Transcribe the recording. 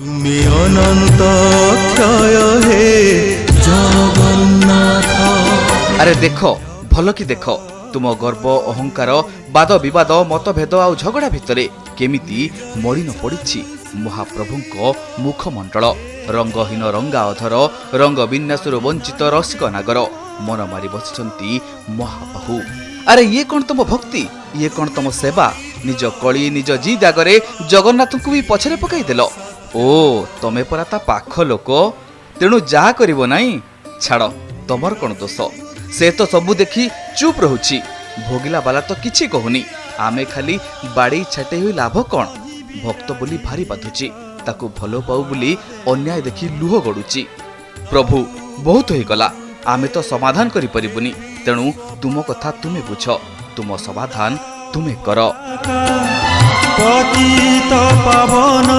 ତୁମେ ଅନନ୍ତ ଅକ୍ଷୟ ହେ ଜଗନ୍ନାଥ। ଆରେ ଦେଖ, ଭଲ କି ଦେଖ, ତୁମ ଗର୍ବ, ଅହଙ୍କାର, ବାଦ ବିବାଦ, ମତଭେଦ ଆଉ ଝଗଡ଼ା ଭିତରେ କେମିତି ମଳିନ ପଡ଼ିଛି ମହାପ୍ରଭୁଙ୍କ ମୁଖମଣ୍ଡଳ। ରଙ୍ଗହୀନ ରଙ୍ଗା ଅଧର, ରଙ୍ଗ ବିନ୍ୟାସରୁ ବଞ୍ଚିତ ରସିକ ନାଗର ମନ ମାରି ବସିଛନ୍ତି ମହାବାହୁ। ଆରେ ଇଏ କ'ଣ ତମ ଭକ୍ତି? ଇଏ କ'ଣ ତମ ସେବା? ନିଜ କଳି, ନିଜ ଜିଦ୍ ଆଗରେ ଜଗନ୍ନାଥଙ୍କୁ ବି ପଛରେ ପକାଇଦେଲ। ଓ ତମେ ପରା ତା ପାଖ ଲୋକ, ତେଣୁ ଯାହା କରିବ ନାଇଁ। ଛାଡ଼, ତମର କ'ଣ ଦୋଷ? ସେ ତ ସବୁ ଦେଖି ଚୁପ୍ ରହୁଛି। ଭୋଗିଲା ବାଲା ତ କିଛି କହୁନି। ଆମେ ଖାଲି ବାଡ଼େଇ ଛାଟେଇ ହୋଇ ଲାଭ କ'ଣ? ଭକ୍ତ ବୋଲି ଭାରି ବାଧୁଛି। ତାକୁ ଭଲ ପାଉ ବୋଲି ଅନ୍ୟାୟ ଦେଖି ଲୁହ ଗଡୁଛି। ପ୍ରଭୁ, ବହୁତ ହେଇଗଲା। ଆମେ ତ ସମାଧାନ କରିପାରିବୁନି, ତେଣୁ ତୁମ କଥା ତୁମେ ବୁଝ, ତୁମ ସମାଧାନ ତୁମେ କର। ପତିତ ପାବନ।